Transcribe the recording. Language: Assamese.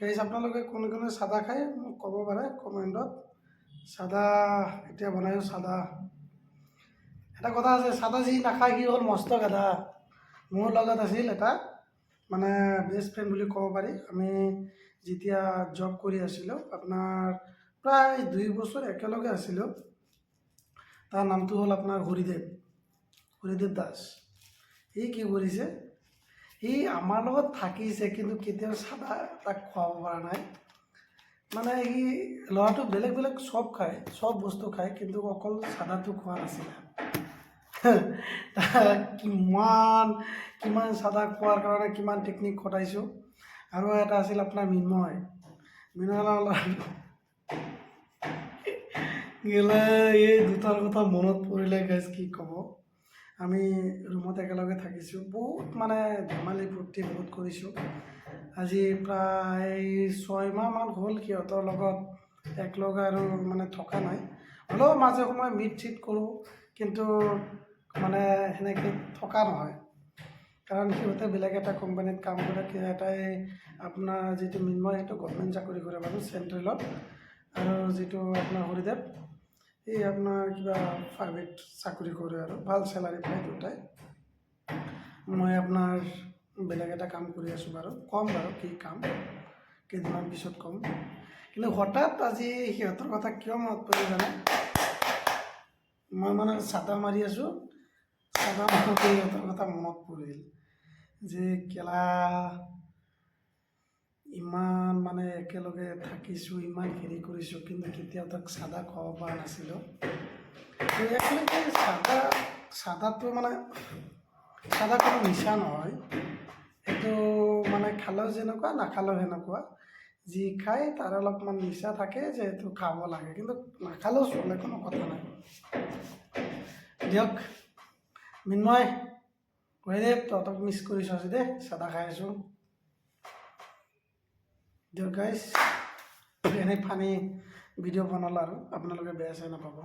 গাইজ, আপোনালোকে কোনে কোনে চাদা খায় মোক ক'ব পাৰে কমেণ্টত। চাদা এতিয়া বনাইছোঁ। চাদা এটা কথা আছে, চাদা যি নাখায় সি হ'ল মস্ত গাধা। মোৰ লগত আছিল এটা মানে বেষ্ট ফ্ৰেণ্ড বুলি ক'ব পাৰি। আমি যেতিয়া জব কৰি আছিলোঁ, আপোনাৰ প্ৰায় 2 বছৰ একেলগে আছিলোঁ। তাৰ নামটো হ'ল আপোনাৰ হৰিদেৱ, হৰিদেৱ দাস। সি কি কৰিছে, সি আমাৰ লগত থাকিছে, কিন্তু কেতিয়াও চাদা তাক খুৱাব পৰা নাই। মানে সি ল'ৰাটো বেলেগ বেলেগ চব খায়, চব বস্তু খায়, কিন্তু অকল চাদাটো খোৱা নাছিলে। তাক কিমান কিমান চাদা খোৱাৰ কাৰণে কিমান টেকনিক খটাইছোঁ। আৰু এটা আছিল আপোনাৰ মৃন্ময়। মৃন্ময় ল'ৰাটো গেলে, এই দুটাৰ কথা মনত পৰিলে গাইজ কি ক'ব। আমি ৰুমত একেলগে থাকিছোঁ, বহুত মানে ধেমালি ফূৰ্তি বহুত কৰিছোঁ। আজি প্ৰায় 6 মাহমান হ'ল সিহঁতৰ লগত একলগ আৰু মানে থকা নাই। হ'লেও মাজে সময়ে মিট চিট কৰোঁ, কিন্তু মানে সেনেকৈ থকা নহয়, কাৰণ সিহঁতে বেলেগ এটা কোম্পানীত কাম কৰে। এটাই আপোনাৰ যিটো মৃন্ময়, সেইটো গভমেণ্ট চাকৰি কৰে বাৰু চেণ্ট্ৰেলত, আৰু যিটো আপোনাৰ হৰিদেৱ, এই আপোনাৰ কিবা প্ৰাইভেট চাকৰি কৰে আৰু ভাল চেলাৰী পায় দুটাই। মই আপোনাৰ বেলেগ এটা কাম কৰি আছোঁ বাৰু। ক'ম বাৰু কি কাম, কেইদিনমান পিছত ক'ম। কিন্তু হঠাৎ আজি সিহঁতৰ কথা কিয় মনত পৰিল জানে? মই মানে চাদা মাৰি আছোঁ, চাদা মাৰোঁতে সিহঁতৰ কথা মনত পৰিল যে কেলা ইমান মানে একেলগে থাকিছোঁ, ইমান হেৰি কৰিছোঁ, কিন্তু কেতিয়াও তাক চাদা খুৱাব পৰা নাছিলোঁ। একচুৱেলি চাদা চাদাটো মানে চাদা কোনো নিচা নহয়। এইটো মানে খালেও যেনেকুৱা, নাখালেও সেনেকুৱা। যি খায় তাৰ অলপমান নিচা থাকে যে এইটো খাব লাগে, কিন্তু নাখালেও চলে, কোনো কথা নাই। দিয়ক মৃন্ময়, হৰিদেৱ, তহঁতক মিছ কৰিছোঁ আজি দেই। চাদা খাই আছোঁ। দিয়ক গাইজ, এনেই ফানি ভিডিঅ' বনালোঁ আৰু আপোনালোকে বেয়া চেয়া নাপাব।